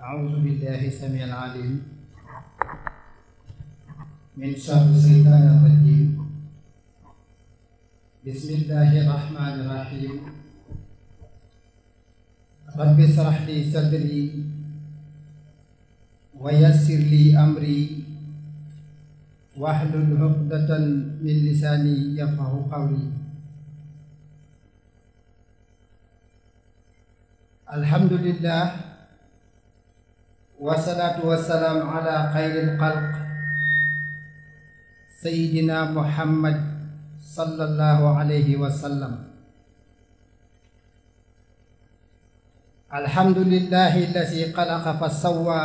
أعوذ بالله السميع العليم من شر الشيطان الرجيم بسم الله الرحمن الرحيم رب اشرح لي صدري ويسر لي أمري واحلل عقدة من لساني يفقهوا قولي الحمد لله والصلاة والسلام على خير الخلق سيدنا محمد صلى الله عليه وسلم الحمد لله الذي خلق فسوى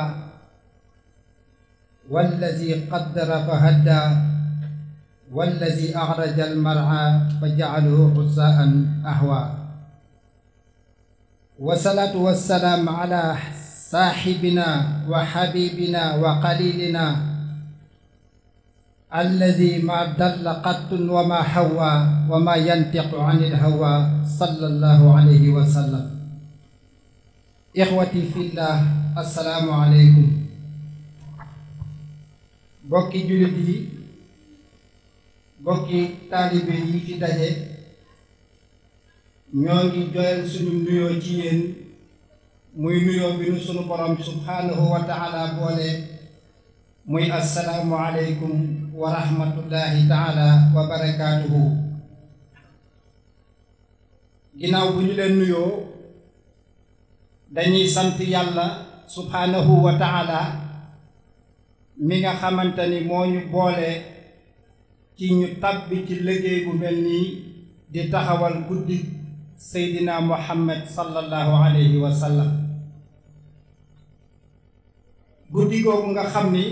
والذي قدر فهدى والذي أخرج المرعى فجعله غثاء أهوى والصلاة والسلام على صاحبنا وحبيبنا وقليلنا الذي ما ضل قط وما حوى وما ينطق عن الهوى صلى الله عليه وسلم إخوتي في الله السلام عليكم bokki jullit yi bokki taalibe yi fi daje ñoo ngi joyal suñu nuyoo ci yéen muy nuyoo bi nu sunu borom subhaanahu wa taala boole muy assalaamu aleykum wa rahmatullahi taala wa barakaatuhu ginnaaw bu ñu leen nuyoo dañuy sant yàlla subhaanahu wa taala mi nga xamante ni moo ñu boole ci ñu tabbi ci liggéey bu mel nii di taxawal guddi seydina muhammad sallallahu alayhi wa sallam guddi googu nga xam ni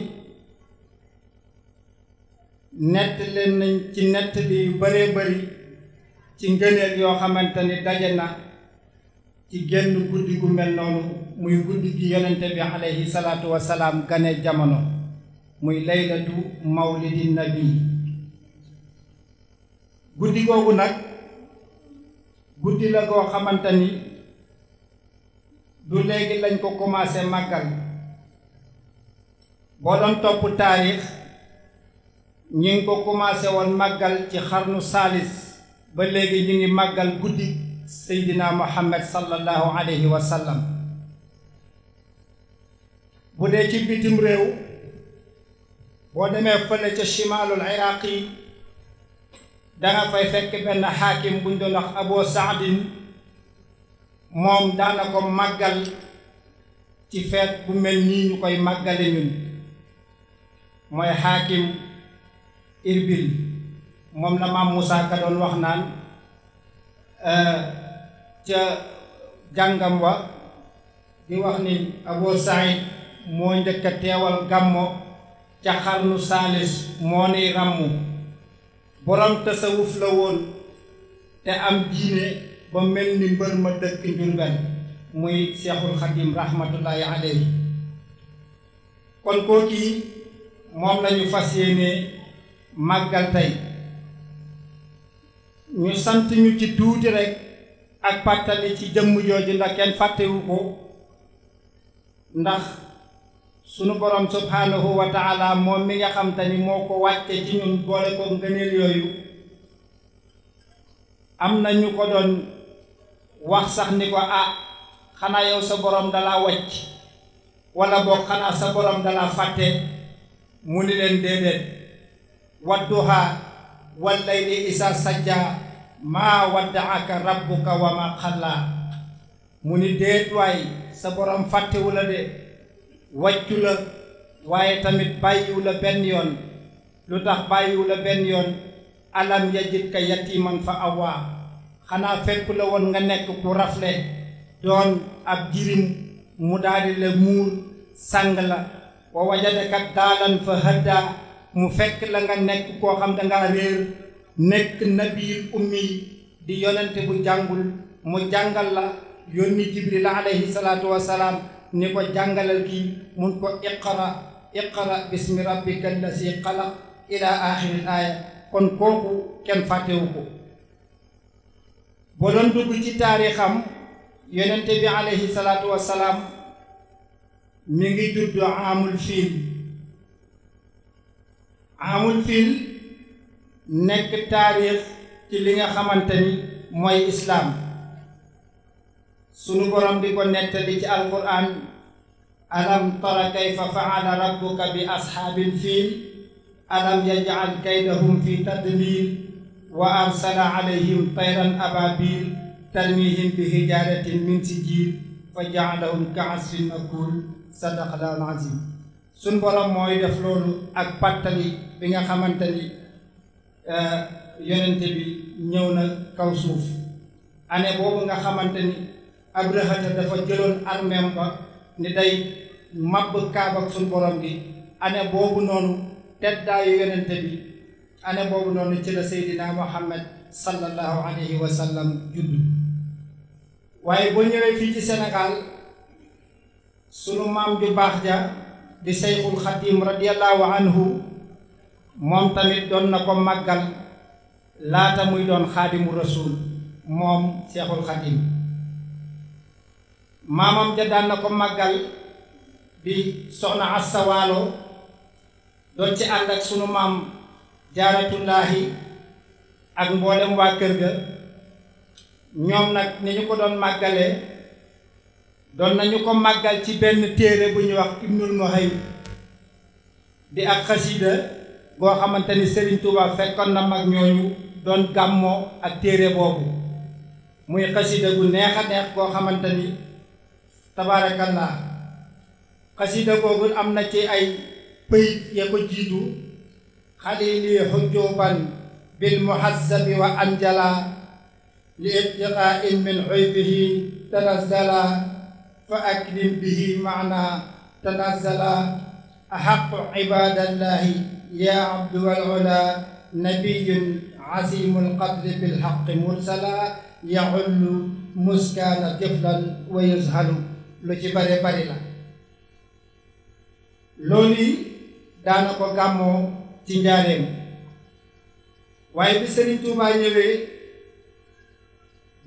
nett leen nañ ci nett li yu bëree bëri ci ngëneel yoo xamante ni daje na ci génn guddi gu mel noonu muy guddi gi yonente bi alayhi salaatu wa salaam gane jamono muy laylatu mawlidi nabi guddi googu nag guddi la goo xamante ni du léegi lañ ko commencé màggal boo doon topp taarix ñi ngi ko commencé woon màggal ci xarnu saalis ba léegi ñu ngi màggal guddi seydina muhammad sallallahu alayhi wa sallam bu dee ci bitim réew boo demee fële ca chimaalul iraqi danga fay fekk benn xaakim buñ doon wax Abu Saadin moom daana ko màggal ci feet bu mel nii ñu koy màggale ñun mooy xaakim Irbil moom la maam Moussa Ka doon wax naan ca jàngam wa di wax ni Abu Saïd moo njëkk a teewal gàmmo ca xarnu saalis moo ni ràmmu borom tasawuf la woon te am diine ba mel ni mbër ma dëkk Njurbel muy Seexul Xadim rahmatullahi alayhi kon kooki moom lañu fas yéene màggal tey ñu sant ñu ci tuuti rekk ak pàttali ci jëmm jooju ndax kenn fàttewu ko ndax sunu borom subhaanahu wa taala moom mi nga xam te ni moo ko wàcce ci ñun boole ko ngëneel yooyu am na ñu ko doon wax sax ni ko xanaa yow sa borom dalaa wàcc wala boog xanaa sa borom dalaa fàtte mu ni leen déedéet wadduha wal layli isa sajja maa waddaaka rabbuka wa ma xallaa mu ni déet waay sa borom fàttewu la de wàccu la waaye tamit bàyyiwu la benn yoon lu tax bàyyiwu la benn yoon alam yajidka yatiman fa awaa xanaa fekk la woon nga nekk ku rafle doon ab jirim mu daldi la muur sàng la wa wajadaka daalan fa hadda mu fekk la nga nekk koo xam danga réer nekk nabiil ummi di yonente bu jàngul mu jàngal la yónni jibril alayhi salaatu wassalaam ni ko jàngalal kii mun ko iqra bismi rabbika allasi xalaq ila axiril aaya kon kooku kenn fàttewu ko boo doon dugg ci taarixam yonente bi alayhi salaatu wassalaam mi ngi judd amul fiil. amul fiil nekk taarix ci li nga xamante ni mooy islaam. sunu borom di ko nettali ci alquran: alam tara kayfa fa'ala rabbuka bi ashaabil fiil alam yaj'al kaydahum fi tadlil wa arsala alayhim tayran ababil tarmihim bi hijaratin min sijil fa ja'alahum ka'asfin makul. sadaqallahul azim. sun borom mooy def loolu ak pàttali bi nga xamante ni yonente bi ñëw na kaw suuf. année boobu nga xamante ni Abrahata dafa jëloon armeem ba ni day màbb kaaba ak sun borom gi. année boobu noonu teddaayu yonente bi, année boobu noonu ci la Seydina Muhammad sallallahu alayhi wa sallam juddu. waaye boo ñëwee fii ci Sénégal, sunu maam ju baax ja di Seyxul Xadim radiyallahu anhu, moom tamit doon na ko màggal laata muy doon xaadimu rasul. moom Seyxul Xadim maamam ja daan na ko màggal di soxna Asta Waalo, doon ci ànd ak sunu maam Jaaratullaahi ak mboolem waa kër ga. ñoom nag ni ñu ko doon màggalee, doon nañu ko màggal ci benn téere bu ñuy wax Ibnul Muhayb, di ak xasida goo xamante ni Serigne Touba fekkoon na mag ñooñu doon gàmmoo ak téere boobu. muy xasida gu neex a neex goo xamante ni tabaarakallah. xasida googu am na ci ay pëyit ya ko jiitu: xalili hujjuban bil muhazzabi wa anjala li ibtiqa'in min uybihi tanazzala fa akrim bihi maana tanazzala ahaqqu ibadallahi ya abdu wal ula nabiyyun azimul qadri bil haqqi mursala yaxullu muskaana tiflan wa yuzhalu. lu ci bare bari la. loolu daana ko gàmmoo ci njaareem. waaye bi Sëriñ Tuubaa ñëwee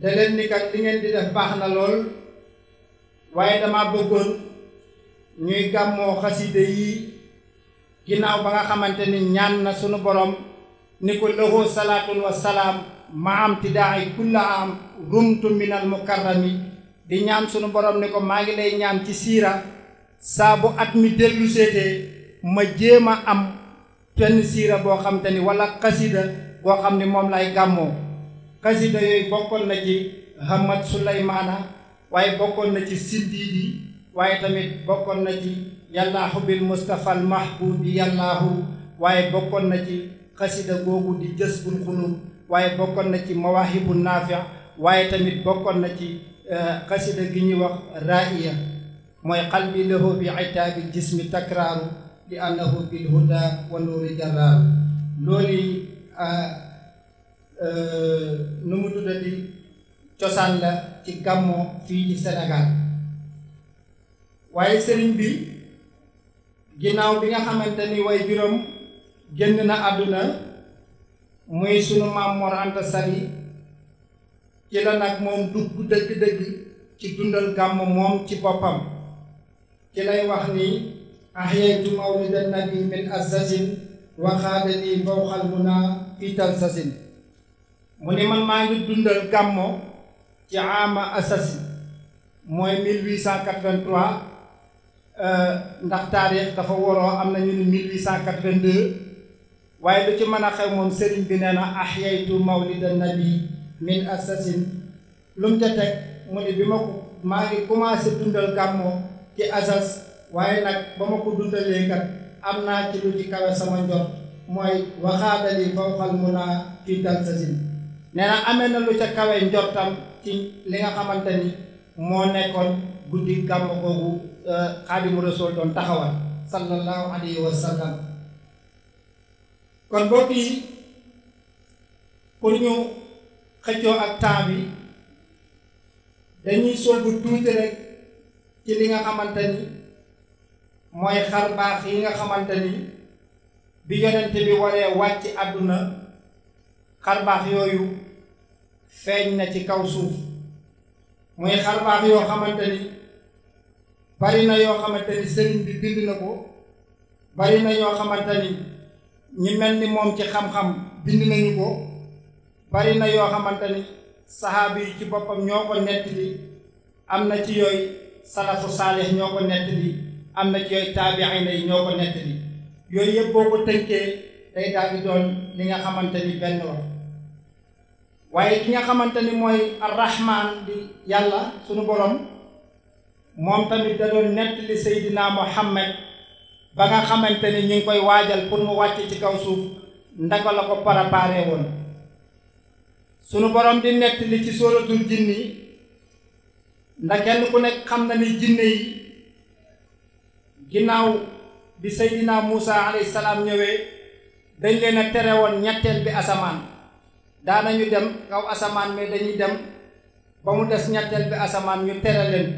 da leen ni kat li ngeen di def baax na lool, waaye dama bëggoon ñuy gàmmoo xasida yi ginnaaw ba nga xamante ni ñaan na sunu borom ni ko lahu salaatun wa salaam ma am tidaa'i kulla am rumtu minal mukarrami. di ñaan sunu borom ni ko maa ngi lay ñaan ci siira saa bu at mi dellu seetee ma jéem a am benn siira boo xam te ni wala xasida boo xam ni moom lay gàmmoo. xasida yooyu bokkoon na ci Hamad Suleymaana, waaye bokkoon na ci Sindiidi, waaye tamit bokkoon na ci yallaahu bil Mustafa al mahbubi yallaahu, waaye bokkoon na ci xasida googu di Jazbul Xulub, waaye bokkoon na ci Mawaahibu Naafi', waaye tamit bokkoon na ci xasida gi ñuy wax Ra'iya, mooy qalbi lahu bi itaabi jismi takraaru li annahu bil huda wa nuuri jarraaru. loolu nu mu tuddati cosaan la ci gàmmoo fii ci Sénégal. waaye sëriñ bi ginnaaw bi nga xamante ni way juróom génn na àdduna muy sunu maam Mor Anta Sali, ci la nag moom dugg dëgg-dëgg ci dundal gàmm moom ci boppam. ci lay wax ni ahyaytu mawlidan nabi min asasin wa xaadali fawqal muna fi talsasin. mu ni man maa ngi dundal gàmmo ci ama asasi, mooy 1883, ndax taarix dafa waroo, am na ñu ni 1882, waaye lu ci mën a xew moom sëriñ bi nee na ahyaytu mawlidan nabi min asasin. lu mu ca teg mu ni maa ngi commencé dundal gàmmo ci asas, waaye nag ba ma ko dundalee kat am naa ci lu ci kawe sama njort, mooy waxaadali fawqal muna fi talsasin. nee na amee na lu ca kawe njortam ci li nga xamante ni moo nekkoon guddi gàmm googu Xaadimu Rasuul doon taxawal sallallahu alayhi wa sallam. kon mbokk yi, pour ñu xëccoo ak temps bi dañuy soobu tuuti rek ci li nga xamante ni mooy xar baax yi nga xamante ni bi yonent bi waree wàcc àdduna, xar baax yooyu feeñ na ci kaw suuf. muy xar baax yoo xamante ni bari na yoo xamante ni sëriñ bi bind na ko bari na ñoo xamante ni ñi mel ni moom ci xam-xam bind nañu ko bari na yoo xamante ni saxaabi yi ci boppam ñoo ko nettali am na ci yooyu salafu saalih ñoo ko nettali am na ci yooyu taabiina yi ñoo ko nettali yooyu yëpp boo ko tënkee day daal di doon li nga xamante ni benn wax waaye ki nga xamante ni mooy arrahman di yàlla sunu borom moom tamit da doon nettali Seydina Muhammad ba nga xamante ni ñu ngi koy waajal pour mu wàcc ci kaw suuf ndaka la ko préparé woon sunu borom di nettali ci sóoratul jinni ndax kenn ku nekk xam na ni jinne yi ginnaaw bi Seydina Muusa alayhi salaam ñëwee dañ leen a tere woon ñetteel bi asamaan daanañu dem kaw asamaan mais dañuy dem ba mu des ñetteel bi asamaan ñu tere leen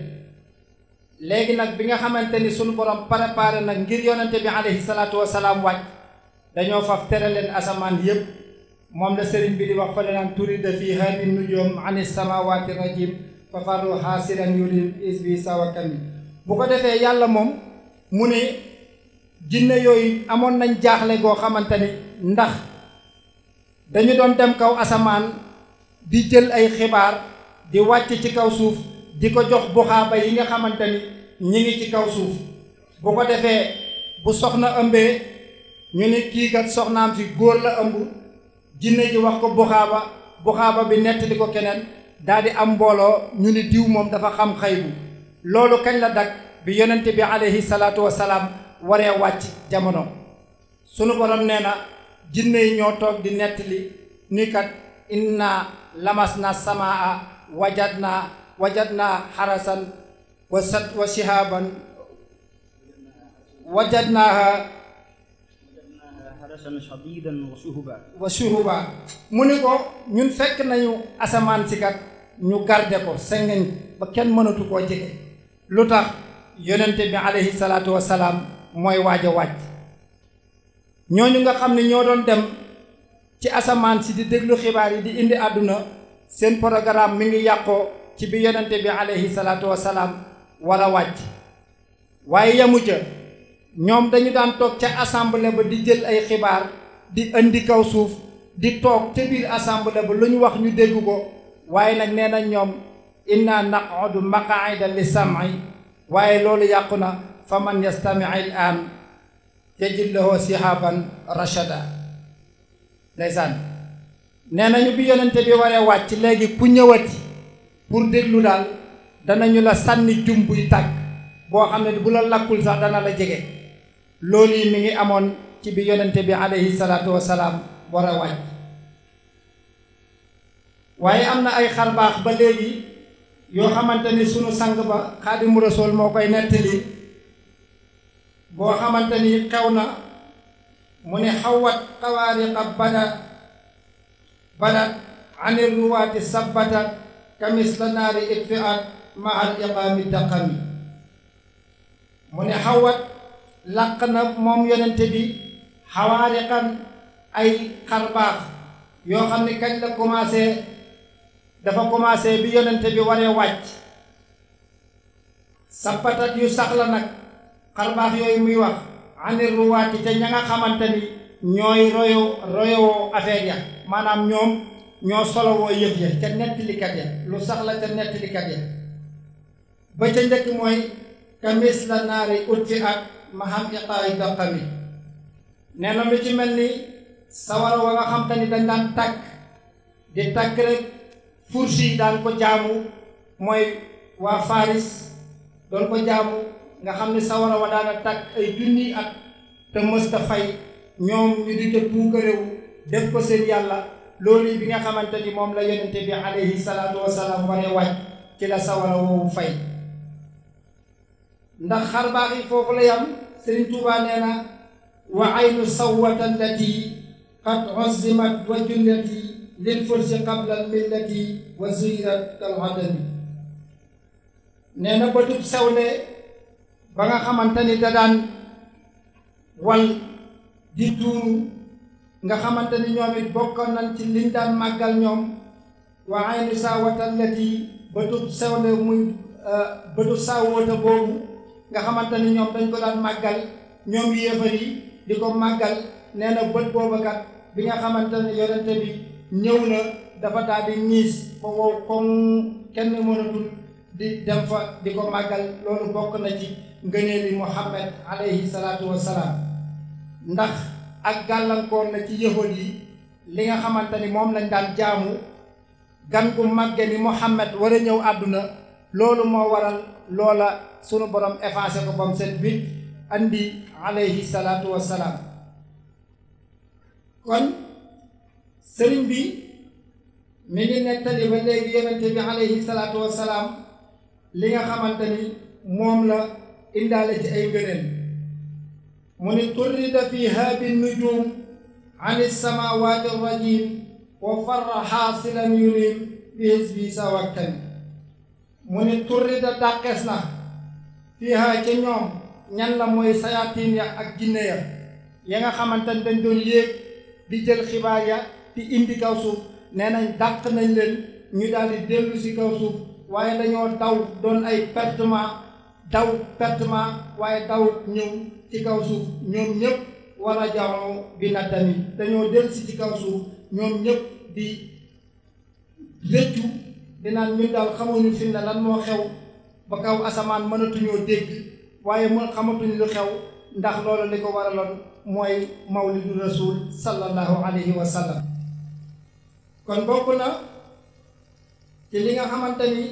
léegi nag bi nga xamante ni sunu borom préparé nag ngir yonente bi alayhi salaatu wasalaam wàcc dañoo faf tere leen asamaan yépp moom la sëriñ bi di wax fa lenaan turida fi hadi nujum ani samawati rajim fa farru hasiran yurim isbi sawakami bu ko defee yàlla moom mu ne jinne yooyu amoon nañ jaaxle goo xamante ni ndax dañu doon dem kaw asamaan di jël ay xibaar di wàcc ci kaw suuf di ko jox buxaaba yi nga xamante ni ñi ngi ci kaw suuf bu ko defee bu soxna ëmbee ñu ni kii kat soxnaam si góor la ëmb jinne ji wax ko buxaaba bi nettali ko keneen daal di am mbooloo ñu ni diw moom dafa xam xaybu loolu kañ la dak bi yonente bi alayhi salaatu wasalaam waree wàcc jamono sunu borom nee na jinne yi ñoo toog di nettali ni kat inna lamasna samaa wajadna xarasan wa shihaban wajadnaha harasan shadidan wa shuhuba mu ni ko ñun fekk nañu asamaan si kat ñu garde ko sengeñ ba kenn mënatu koo jege lu tax yonente bi alayhi salaatu wasalaam mooy waaj a wàcc ñooñu nga xam ne ñoo doon dem ci asamaan si di déglu xibaar yi di indi àdduna seen programme mi ngi yàqoo ci bi yonente bi alayhi salaatu wasalaam war a wàcc waaye yamu ca ñoom dañu daan toog ca assemblée ba di jël ay xibaar di indi kaw suuf di toog ca biir assemblée ba lu ñu wax ñu dégg ko waaye nag nee na ñoom inna naqudu maqaida li sam'i waaye loolu yàqu na fa man yastami al an yajid lahu sihaban rashada ndeysaan nee nañu bi yonente bi waree wàcc léegi ku ñëwati pour déglu daal danañu la sànni jum buy tàkk boo xam ne bu la lakkul sax dana la jege loolu yi mi ngi amoon ci bi yonente bi alayhi salaatu wasalaam war a wàcc waaye am na ay xarbaax ba léegi yoo xamante ni sunu sang ba xaadimu rasool moo koy nettali boo xamante ni xew na mu ne xawat xawaariqa badat anir ruwaati sabbatat kamis la naari itfiat mahal iqaami daqami mu ne xawat làq na moom yonente bi xawaariqan ay xarbaax yoo xam ne kañ la dafa commencé bi yonente bi waree wàcc sabbatat yu sax la nag xarbaax yooyu muy wax anir ruwaati te ña nga xamante ni ñooy royowoo affaire ya maanaam ñoom ñoo solowoo yëf ya ca nettalikat ya lu sax la ca nettalikat ya ba ca njëkk mooy kamis la naari utfi ak maham iqaay daqami nee na lu ci mel ni sawara wa nga xam te ni dañ daan tàkk di tàkk rek fursi daan ko jaamu mooy waa Faris doon ko jaamu nga xam ne sawara wa daana tàkk ay junni at te mësta fay ñoom ñu di te puukarewu def ko seen yàlla loolu bi nga xamante ni moom la yonente bi alayhi salaatu wasalaam waree wàcc ci la sawara woowu fay ndax xarbaax yi foofu la yam Sëriñ Tuubaa nee na wa aynu sawwata allati qad uzzimat wa jullati lil fursi qabla al millati wa zuyirat kal adami nee na bëtub sewle ba nga xamante ni da daan wal di tuuru nga xamante ni ñoom it bokkoon nañ ci liñ daan màggal ñoom wa aynu sawwata allati bëtub sewle muy bëtu saawoota boobu nga xamante ni ñoom dañ ko daan màggal ñoom yéefar yi di ko màggal nee na bët booba kat bi nga xamante ne yonente bi ñëw na dafa daal di ñiis ba wow koŋ kenn mënatul di dem fa di ko màggal. loolu bokk na ci ngëneeli Muhammad alayhi salaatu wassalaam ndax ak gàllankoor la ci yahud yi li nga xamante ni moom lañ daan jaamu gan gu màgge ni Muhammad war a ñëw àdduna loolu moo waral loola sunu borom effacé ko bam seen bit andi alayhi salaatu wassalaam. kon sëriñ bi mi ngi nettali ba léegi yonente bi alayhi salaatu wassalaam li nga xamante ni moom la indaale ci ay ngëneel mu ni turrida fiha bin nujum an as-samawati ar-rajim wa farra xaasilan yunim bi hisbi sawaktani mu ni turrida dàqees na fiha ca ñoom ñan la mooy sayatin ya ak jinne ya nga xamante ni dañ doon yéeg di jël xibaar ya di indi kaw suuf nee nañ dàq nañ leen ñu daal di dellu si kaw suuf waaye dañoo daw doon ay pertement waaye daw ñëw ci kaw suuf ñoom ñëpp war a jaxoo bi na tamit dañoo dellu si ci kaw suuf ñoom ñëpp di rëccu dinaan ñun daal xamuñu fi ne lan moo xew ba kaw asamaan mënatuñoo dégg waaye xamatuñ lu xew ndax loolu li ko waraloon mooy mawlidu rasul sallallahu alayhi wa sallam. kon bokk na ci li nga xamante ni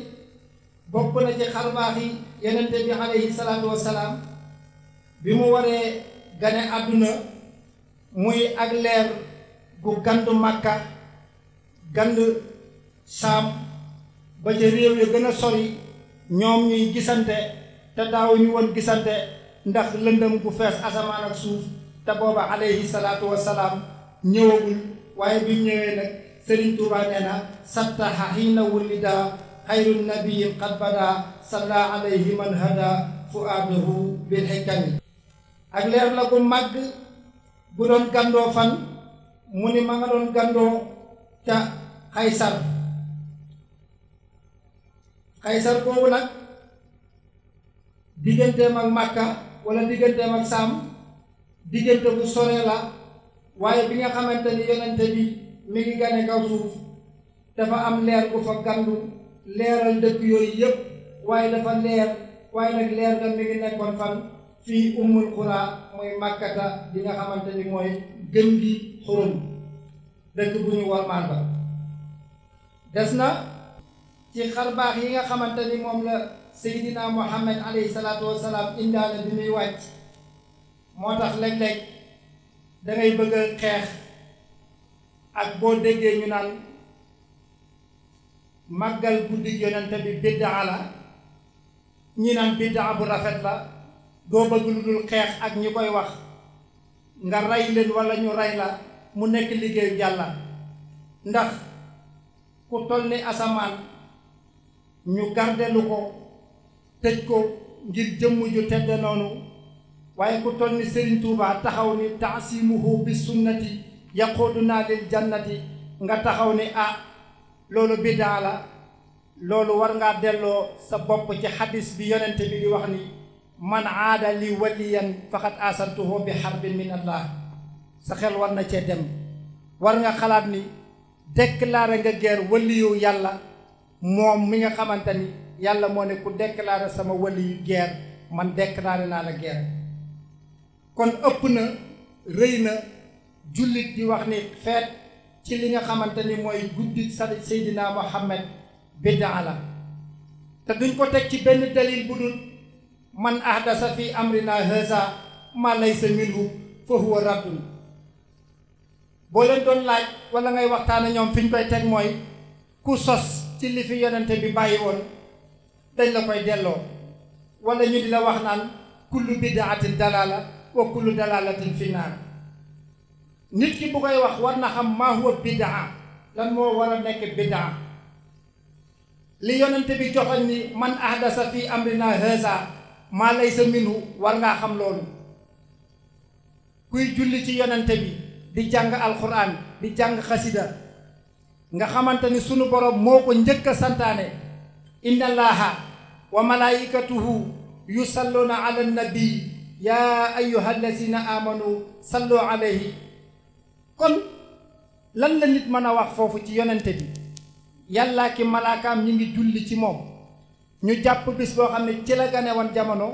bokk na ci xarbaax yi yonente bi alayhi salaatu wassalaam bi mu waree gane àdduna muy ak leer gu gandu Makka gandu Saam ba ca réew yi gën a sori ñoom ñuy gisante te daawuñu woon gisante ndax lëndëm gu fees asamaan ak suuf te booba alayhi salaatu wassalaam ñëwagul waaye bi ñëwee nag Sëriñ Tuubaa nee na sattaha xiina wulida xayru nabiyin qad bada salla alayhi man hada fuaadahu bil hikami ak leer la gu màgg bu doon gandoo fan mu ni ma nga doon gandoo ca Xaysar boobu nag digganteem ak Makka wala digganteem ak Saam diggante bu sore la waaye bi nga xamante ni yonente bi mi ngi gane kaw suuf dafa am leer bu fa gandu leeral dëkk yooyu yëpp waaye dafa leer waaye nag leer ga mi ngi nekkoon fan fii ummul xuraa mooy Makkata bi nga xamante ni mooy gën gi xurum dëkk bu ñu warmaan ba. des na ci xarbaax yi nga xamante ni moom la Seydina Muhammad alayhi salaatu wassalaam indaale bi muy wàcc moo tax léeg-léeg dangay bëgg a xeex ak boo déggee ñu naan màggal guddi yonente bi biddaa la ñi naan biddaa bu rafet la doo bëgg lu dul xeex ak ñi koy wax nga rey leen wala ñu rey la mu nekk liggéeyu Yàlla ndax ku toll ni asamaan ñu gardelu ko tëj ko ngir jëmm ju tedde noonu waaye ku toll ni Serigne Touba taxaw ni taasimuhu bi sunnati yaquduna lil jannati nga taxaw ni loolu biddaa la loolu war ngaa delloo sa bopp ci xadis bi yonente bi di wax ni man aada li waliyan faqad asantuhu bi xarbin min allah sa xel war na cee dem war nga xalaat ni déclaré nga guerre waliyu yàlla moom mi nga xamante ni yàlla moo ne ku déclaré sama waliyu guerre man déclaré naa la guerre. kon ëpp na rëy na jullit di wax ni feet ci li nga xamante ni mooy guddi Seydina Muhammad biddaa la te duñ ko teg ci benn dalil bu dul man ahdasa fi amrina haza ma laysa minhu fa huwa raddun. boo leen doon laaj wala ngay waxtaane ñoom fi ñu koy teg mooy ku sos ci li fi yonente bi bàyyi woon dañ la koy delloo wala ñu di la wax naan kullu bidaatin dalala wa kullu dalalatin fi naar. nit ki bu koy wax war na xam maa huwa bidaa lan moo war a nekk bidaa. li yonente bi joxoñ ni man ahdasa fi amrina haza maa laysa minhu war ngaa xam loolu. kuy julli ci yonente bi di jàng alquran di jàng xasida nga xamante ni sunu borom moo ko njëkk a santaane inna allaha wa malaikatuhu yusalluuna ala nabi yaa ayyuha allazina amanu sallu alayhi. kon lan la nit mën a wax foofu ci yonente bi? yàllaa ki malaakaam ñi ngi julli ci moom. ñu jàpp bis boo xam ne ci la gane woon jamono,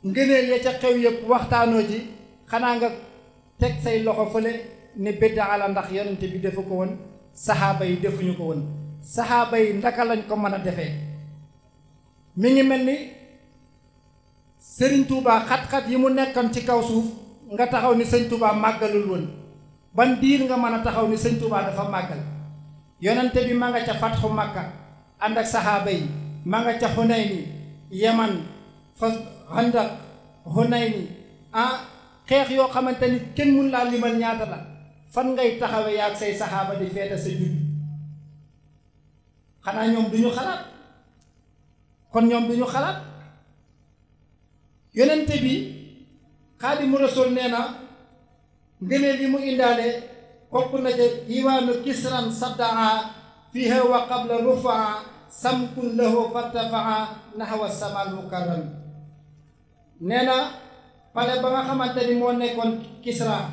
ngëneel ya ca xew yëpp waxtaanoo ji, xanaa nga teg say loxo fële ne biddaa la ndax yonente bi defu ko woon, saxaaba yi defuñu ko woon. saxaaba yi ndaka lañ ko mën a defee? mi ngi mel ni Sëriñ Tuubaa xat-xat yi mu nekkoon ci kaw suuf nga taxaw ni sëñ Tuubaa màggalul woon. ban diir nga mën a taxaw ni sëñ Tuubaa dafa màggal? yonente bi ma nga ca fatxu Makka ànd ak saxaaba yi, ma nga ca Xunayni, Yaman, fa Xandaq, Xunayni, xeex yoo xamante ni kenn mun laa limal ñaata la. fan ngay taxawe yaag say saxaaba di feeta sa judd? xanaa ñoom duñu xalaat? kon ñoom duñu xalaat? yonente bi Xaadimu Rasuul nee na ngëneel yi mu indaale bokk na ca diwaanu kisran saddaa fiha wa qabla rufaa samkun lahu fartafaa naxwa samal mukarram. nee na pale ba nga xamante ni moo nekkoon Kisra,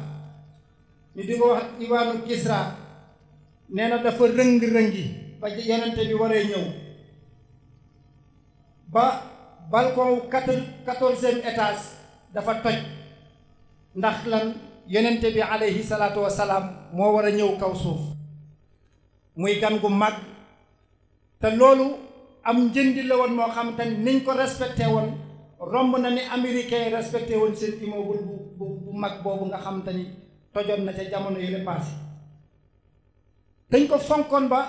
ñu di ko wax diwaanu Kisra, nee na dafa rëng-rëngi ba yonente bi waree ñëw ba balcon 14e étage dafa toj. ndax lan? yonente bi alayhi salaatu wasalaam moo war a ñëw kaw suuf muy gan gu mag. te loolu am njëndi la woon moo xam te niñ ko respecté woon romb na ni américain yi respecté woon seen immeuble bu mag boobu nga xam te ni tojoon na ca jamono yële passé. dañ ko fonkoon ba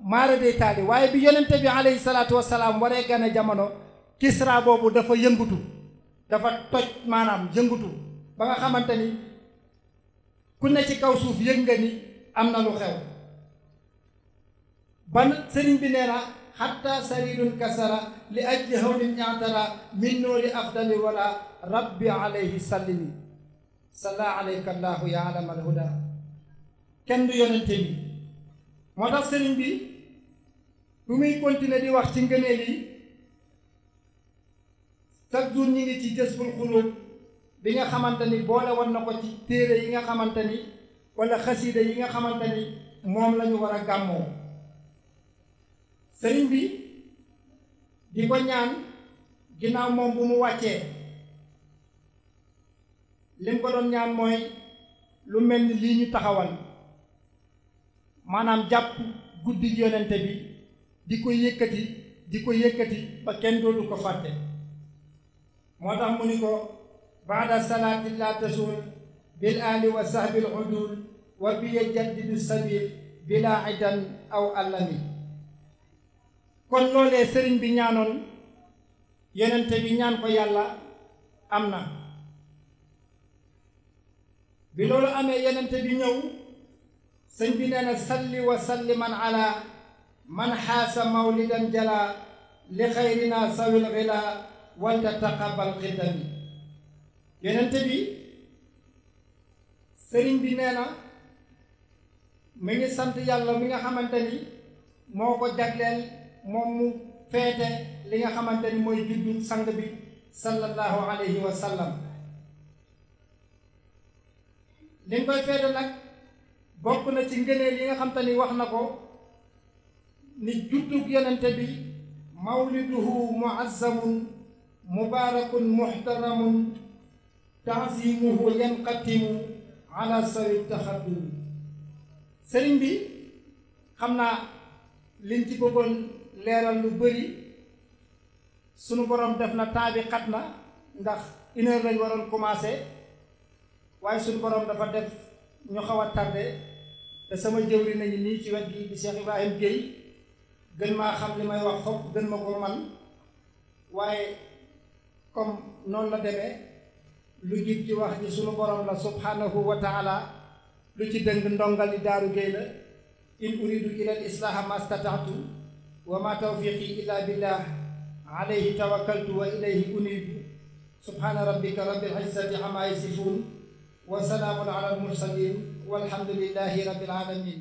maara day taali. waaye bi yonente bi alayhi salaatu wasalaam waree gane jamono, Kisra boobu dafa yëngutu, dafa toj, maanaam yëngutu ba nga xamante ni ku ne ci kaw suuf yëg nga ni am na lu xew. ban sëriñ bi nee na xatta sarirun kasara li ajli hawlin ñaatara min noori afdali wala rabbi alayhi sallimi salla alayka allahu ya alamal huda. kenn du yonente bi. moo tax sëriñ bi bu muy continuer di wax ci ngëneel yi, chaque jour ñi ngi ci Jazbul Xuluub bi nga xamante ni boole woon na ko ci téere yi nga xamante ni wala xasiida yi nga xamante ni moom la ñu war a gàmmoo. sëriñ bi di ko ñaan ginnaaw moom bu mu wàccee, lim ko doon ñaan mooy lu mel ni lii ñu taxawal, maanaam jàpp guddi yonente bi di ko yëkkati ba kenn dootu ko fàtte. moo tax mu ni ko baada salaati la tasul bil ali wa sahbil udul wa biya jaddidu sabil bila idan aw allami. kon loolee sëriñ bi ñaanoon yonente bi ñaan ko yàlla am na. bi loolu amee yonente bi ñëw, sëñ bi nee na salli wa salliman ala man xaasa mawlidan jala li xayrina sawil xila walta taqabal xidami. yonente bi sëriñ bi nee na mi ngi sant yàlla mi nga xamante ni moo ko jagleel moom mu feete li nga xamante ni mooy juddu sang bi sallallahu alayhi wa sallam. li nga koy feete nag bokk na ci ngëneel yi nga xamante ni wax na ko ni juddug yonente bi mawliduhu muazzamun mubarakun muhtaramun ta'zimuhu yanqatimu ala sawi taxaddum. sëriñ bi xam naa liñ ci bëggoon leeral lu bëri, sunu borom def na temps bi xat na ndax 1 heure lañ waroon commencé, waaye sunu borom dafa def ñu xaw a tardé. te sama jëwri nañu nii ci wet gi di Cheikh Ibrahim Gueye gën maa xam li may wax fopp gën ma ko man, waaye comme noonu la demee, lu jib ci wax ji sunu borom la subhanahu wa taala, lu ci dëng ndongali Daaru Gueye la. in uridu ila al islaha ma stata'tu wa ma tawfiqi illa billah alayhi tawakkaltu wa ilayhi unibu. subhana rabbika rabbil izzati amma yasifun wa salaamun ala al mursalin walhamdulillahi rabbil alamin.